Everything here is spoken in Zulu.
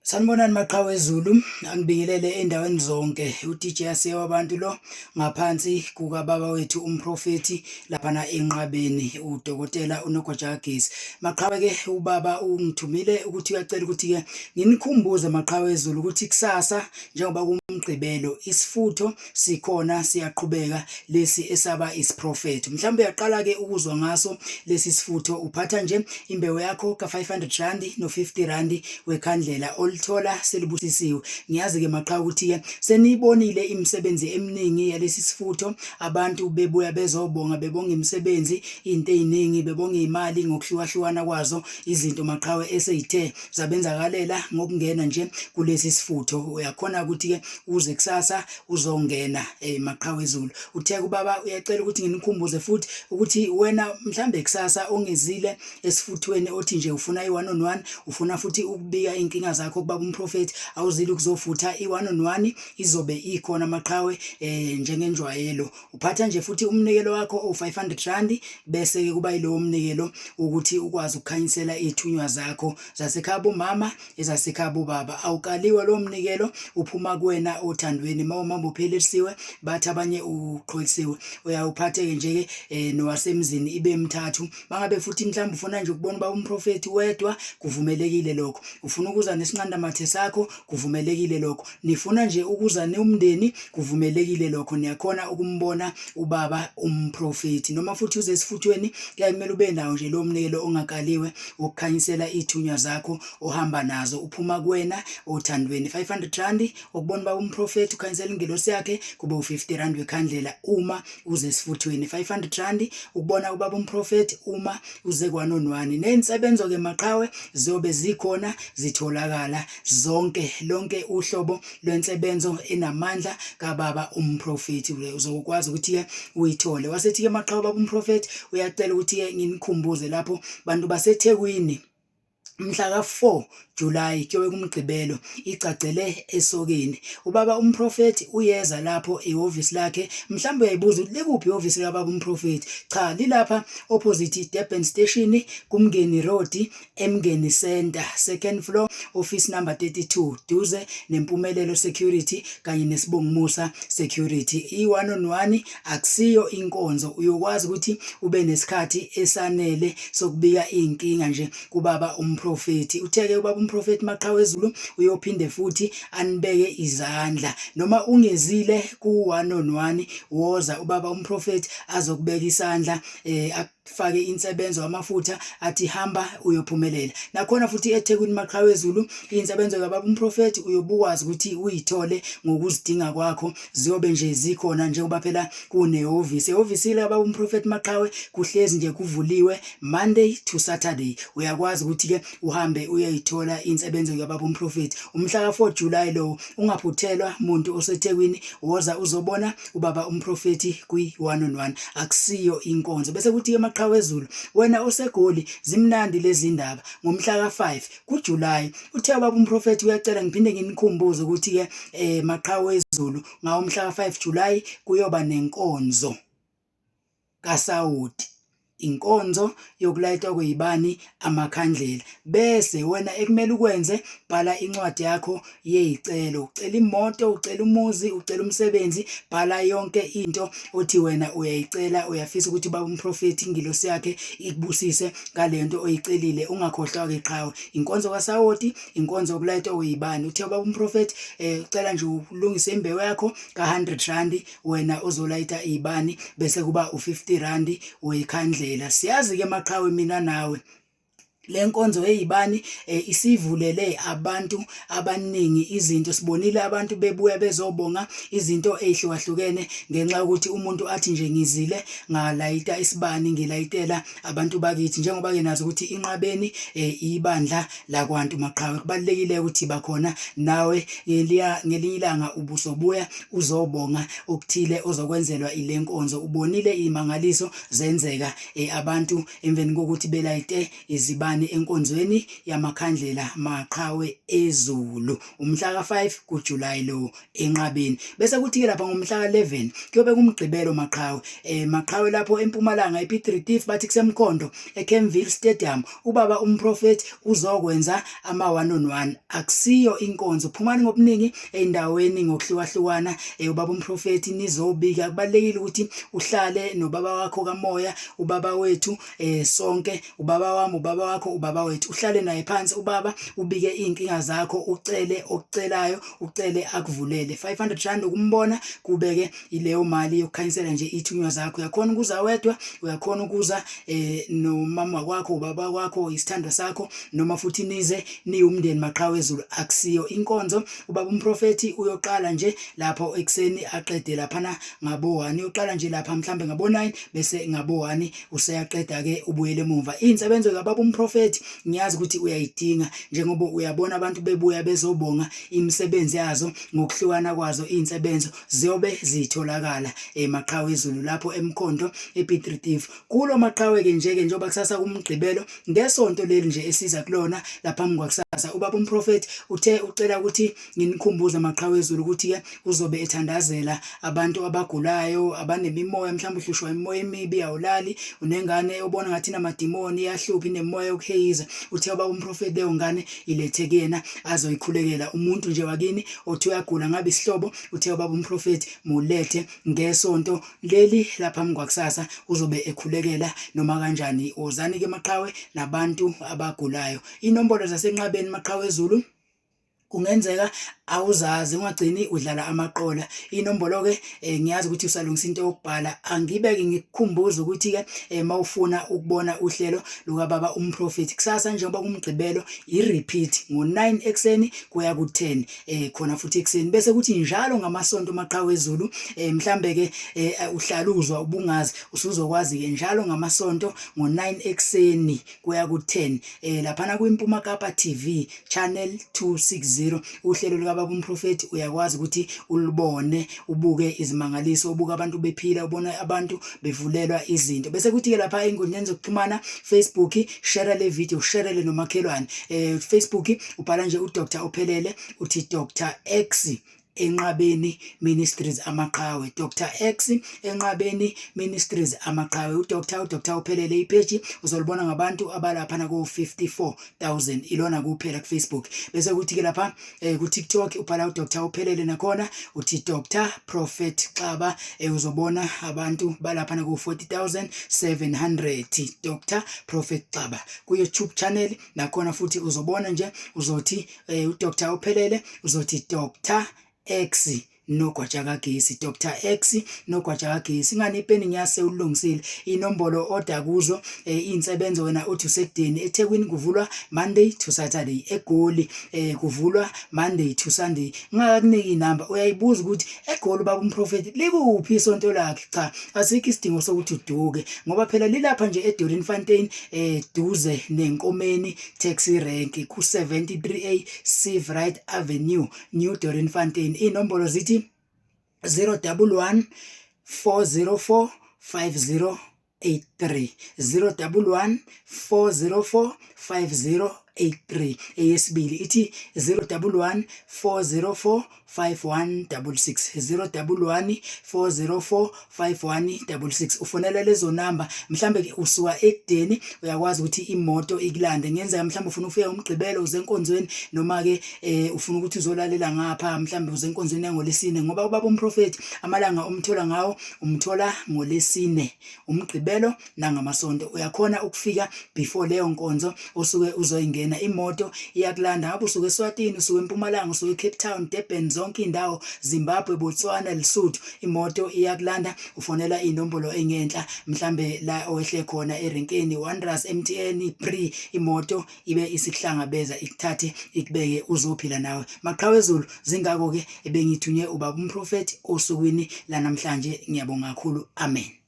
Sanibonani maqhawe eZulu, angibingelele endaweni zonke. UDJ Asiya wabantu lo ngaphansi kukababa wethu umprofethi laphana enqabeni uDokotela uNogwaja kaGesi. Maqhawe ke ubaba ungithumile ukuthi uyacela ukuthi ke nginikhumbuze maqhawe eZulu ukuthi kusasa njengoba kuMgqibelo isifutho sikhona siyaqhubeka lesi esaba isiprofetho. Mhlawumbe uyaqala ke ukuzwa ngaso lesi sifutho uphatha nje imbewu yakho ka-500 rand no-50 rand wekhandlela olithola selibusisiwe. Ngiyazi-ke maqhawe ukuthi-ke seniyibonile imisebenzi eminingi yalesi sifutho, abantu bebuya bezobonga bebonga imisebenzi, izinto eziningi bebonga imali ngokuhlukahlukana kwazo izinto maqhawe eseyithe zabenzakalela ngokungena nje kulesi sifutho. Uyakhona ukuthi-ke uze kusasa uzongena eh, maqhawe ezulu. Uthe kubaba uyacela ukuthi nginikhumbuze futhi ukuthi wena mhlambe kusasa ongezile esifuthweni othi nje ufuna i-one on one ufuna futhi ukubika iy'nkinga zakho kubaba umprofethi awuzile ukuzofutha i-one on one izobe ikhona maqhawe eh njengenjwayelo uphatha nje futhi umnikelo wakho owu-500 rand bese-ke kuba yilowo mnikelo ukuthi ukwazi ukukhanyisela iy'thunywa zakho zasekhaya bomama ezasekhaya bobaba awukaliwe lowo mnikelo uphuma kuwena othandweni uma umama uphelelisiwe bathi abanye uqholisiwe uyawuphatheke nje-ke um nowasemzini ibe mthathu Mangabe futhi mhlawumbe ufuna nje ukubona uba umprofethi wedwa kuvumelekile lokho. Ufuna ukuza nesinqandamathe sakho kuvumelekile lokho. Nifuna nje ukuza niwumndeni kuvumelekile lokho. Niyakhona ukumbona ubaba umprofethi. Noma futhi uze esifuthweni kuyaye kumele ube nawo nje lowo mnikelo ongakaliwe wokukhanyisela iy'thunywa zakho ohamba nazo uphuma kuwena othandweni. 500 rand ukubona uba umprofethi ukhanyisela ingelosi yakhe kube u-50 rand wekhandlela uma uze esifuthweni 500 rand ukubona ubaba umprofethi uma uze kwanonwani nensebenzo ke maqhawe ziyobe zikhona zitholakala zonke lonke uhlobo lwensebenzo enamandla kababa umprofethi uzokwazi ukuthi ke uyithole wasethi ke maqhawe baba umprofethi uyacela ukuthi ke nginikhumbuze lapho bantu baseThekwini mhla ka-4 July kuyobe kuMgqibelo igcagcele esokeni. Ubaba umprofethi uyeza lapho ehhovisi lakhe mhlawumbe uyayibuza ukuthi likuphi ihhovisi likababa umprofethi. Cha lilapha opposite Durban Station kuMngeni Road eMngeni Center second floor office number 32 duze neMpumelelo Security kanye neSibongumusa Security. I-one on one akusiyo inkonzo uyokwazi ukuthi ube nesikhathi esanele sokubika izinkinga nje kubaba umprofethi utheke ubaba umprofethi maqhawe ezulu uyophinde futhi anibeke izandla noma ungezile ku one on one woza ubaba umprofethi azokubeka isandla eh fake insebenzo amafutha athi hamba uyophumelela nakhona futhi eThekwini maqhawe ezulu insebenzo kababa umprofethi uyobukwazi ukuthi uyithole ngokuzidinga kwakho ziyobe nje zikhona njengoba phela kunehhovisi ehhovisi likababa umprofethi maqhawe kuhlezi nje kuvuliwe Monday to Saturday uyakwazi ukuthi ke uhambe uyoyithola insebenzo kababa umprofethi umhla ka-4 July lowo ungaphuthelwa muntu oseThekwini woza uzobona ubaba umprofethi kwi one on one akusiyo inkonzo bese kuthi ke maqhawe ezulu wena osegoli zimnandi lezi ndaba ngomhla ka-5 kuJuly uthe ubaba umprofethi uyacela ngiphinde nginikhumbuze ukuthi ke eh maqhawe ezulu ngawo mhla ka-5 July kuyoba nenkonzo kasawoti inkonzo yokulayitwa kwezibani amakhandlela bese wena ekumele ukwenze bhala incwadi yakho yezicelo ucela imoto ucela umuzi ucela umsebenzi bhala yonke into othi wena uyayicela uyafisa ukuthi baba umprofethi ingilosi yakhe ikubusise ngalento oyicelile ungakhohlwa ke qhawe inkonzo kasawoti inkonzo yokulayitwa kwezibani uthe baba umprofethi eh ucela nje ulungise imbewu yakho ka 100 rand wena ozolayita izibani bese kuba u50 rand wekhandlela siyazi ke maqhawe mina nawe le nkonzo yeyibani eh, isivulele abantu abaningi izinto sibonile abantu bebuya bezobonga izinto ezihlukahlukene ngenxa yokuthi umuntu athi nje ngizile ngalayita isibani ngilayitela abantu bakithi njengoba ke nazi ukuthi inqabeni eh, ibandla lakwantu maqhawe kubalekile ukuthi bakhona nawe ngelinye ilanga ubusobuya uzobonga okuthile ozokwenzelwa ilenkonzo ubonile imangaliso zenzeka eh, abantu emveni kokuthi belayite izibani. Wozani enkonzweni yamakhandlela maqhawe ezulu umhla ka-5 kuJuly lo enqabeni. Bese kuthi-ke lapha ngomhla ka-11 kuyobe kumgqibelo maqhawe, maqhawe lapho eMpumalanga ePiet Retief bathi kusemkhondo eKenville Stadium ubaba umprofethi uzokwenza ama one on one. Akusiyo inkonzo, phumani ngobuningi ey'ndaweni ngokuhlukahlukana, ubaba umprofethi nizobika. Kubalulekile ukuthi uhlale nobaba wakho kamoya, ubaba wethu sonke, ubaba wami, ubaba wakho, ubaba wethu. Uhlale naye phansi ubaba, ubike iy'nkinga zakho, ucele okucelayo, ucele akuvulele. 500 rand ukumbona, kubeke ileyo mali yokukhanyisela nje ithunywa zakho. Uyakhona ukuza wedwa, uyakhona ukuza nomama wakwakho, ubaba wakho, isithandwa sakho, noma futhi nize niwumndeni maqhawe ezulu. Akusiyo inkonzo, ubaba umprofethi uyoqala nje lapho ekuseni aqede laphana ngabo 1, uyoqala nje lapha mhlambe ngabo 9 bese ngabo 1 useyaqeda ke ubuyele emumva. Insebenzo kababa umprofethi ngiyazi ukuthi uyayidinga, njengoba uyabona abantu bebuya bezobonga imisebenzi yazo ngokuhlukana kwazo. Insebenzo ziyobe zitholakala emaqhawe ezulu lapho emkhondo ePiet Retief. Kulo maqhawe ke nje ke njengoba kusasa kumgqibelo, ngesonto leli nje esiza kulona lapha kwakusasa, ubaba umprofethi uthe ucela ukuthi nginikhumbuze maqhawe ezulu ukuthi ke uzobe ethandazela abantu abagulayo, abanemimoya, mhlawumbe uhlushwa imimoya emibi, awulali, unengane obona ngathi inamadimoni, iyahlupha, inemimoya yokuheyiza. Uthe ubaba umprofethi leyo ngane ilethe kuyena azoyikhulekela. Umuntu nje wakini othi uyagula, ngabe isihlobo, uthe ubaba umprofethi mulethe ngesonto leli lapha kwakusasa, uzobe ekhulekela noma kanjani. Wozani ke maqhawe nabantu abagulayo. Inombolo zasenqabeni maqhawe ezulu kungenzeka awuzazi, ungagcini udlala amaqola. Inombolo ke ngiyazi ukuthi usalungisa into yokubhala, angibeke ngikukhumbuza ukuthi ke mawufuna ukubona uhlelo lukababa umprofethi kusasa njengoba kumgqibelo, i-repeat ngo-9 ekuseni kuya ku-10 khona futhi ekuseni, bese kuthi njalo ngamasonto maqhawe ezulu, mhlambe ke uhlala uzwa ubungazi, usuzokwazi ke njalo ngamasonto ngo-9 ekuseni kuya ku-10 laphana kwiMpuma Kapa TV channel 260 uhlelo lukababa umprofethi uyakwazi ukuthi ulubone, ubuke izimangaliso, ubuke abantu bephila, ubone abantu bevulelwa izinto. Bese kuthi ke lapha ey'nkundleni zokuxhumana, Facebook, share le video, share le nomakhelwane. Facebook ubhala nje uDr Ophelele, uthi Dr X Enqabeni Ministries Amaqhawe, Dr X Enqabeni Ministries Amaqhawe, uDr Uphelele ipage uzolibona ngabantu abalapha na ku 54,000, ilona kuphela ku Facebook. Bese kuthi ke lapha ku TikTok ubhala uDr Uphelele, nakhona uthi Dr Prophet Xaba, uzobona abantu balapha na ku 40,700, Dr Prophet Xaba. Ku YouTube channel nakhona futhi uzobona nje, uzothi uDr Uphelele, uzothi Dr X nogwaja kagesi, Dr X nogwaja kagesi. Ingani ipeni ngiyase ulungisile inombolo order kuzo insebenzo. Wena uthi usekudeni, eThekwini kuvulwa Monday to Saturday, eGoli kuvulwa Monday to Sunday. Ngingakakuniki inamba, uyayibuza ukuthi eGoli baba umprofeti likuphi isonto lakhe? Cha, asikho isidingo sokuthi uduke, ngoba phela lilapha nje eDorinfontein, duze nenkomeni taxi rank, ku 73A Seivwright Avenue, New Dorinfontein. Inombolo zithi 011 404 5083, 011 404 5083. Eyesibili ithi 011 404 5166, 011 404 5166. Ufonela lezo namba. Mhlambe ke usuka ekudeni, uyakwazi ukuthi imoto ikulande. Ngenzeka mhlambe ufuna ufika umgqibelo uze enkonzweni, noma ke ufuna ukuthi uzolalela ngapha, mhlambe uze enkonzweni yangolesine, ngoba ubaba umprofeti amalanga umthola ngawo, umthola ngolesine, umgqibelo nangamasonto. Uyakhona ukufika before leyo nkonzo osuke uzoyingena, imoto iyakulanda. Ngabe usuke eSwatini, usuke eMpumalanga, usuke eCape Town, Durban, zonke indawo, Zimbabwe, Botswana, Lesotho, imoto iyakulanda. Ufonela inombolo engenhla, mhlambe la owehle khona erenkeni Wanderers, MTN, Pre, imoto ibe isikuhlangabeza, ikuthathe ikubeke, uzophila nawe maqhawe ezulu. Zingako ke ebengithunywe ubaba umprofeti osukwini lanamhlanje. Ngiyabonga kakhulu, amen.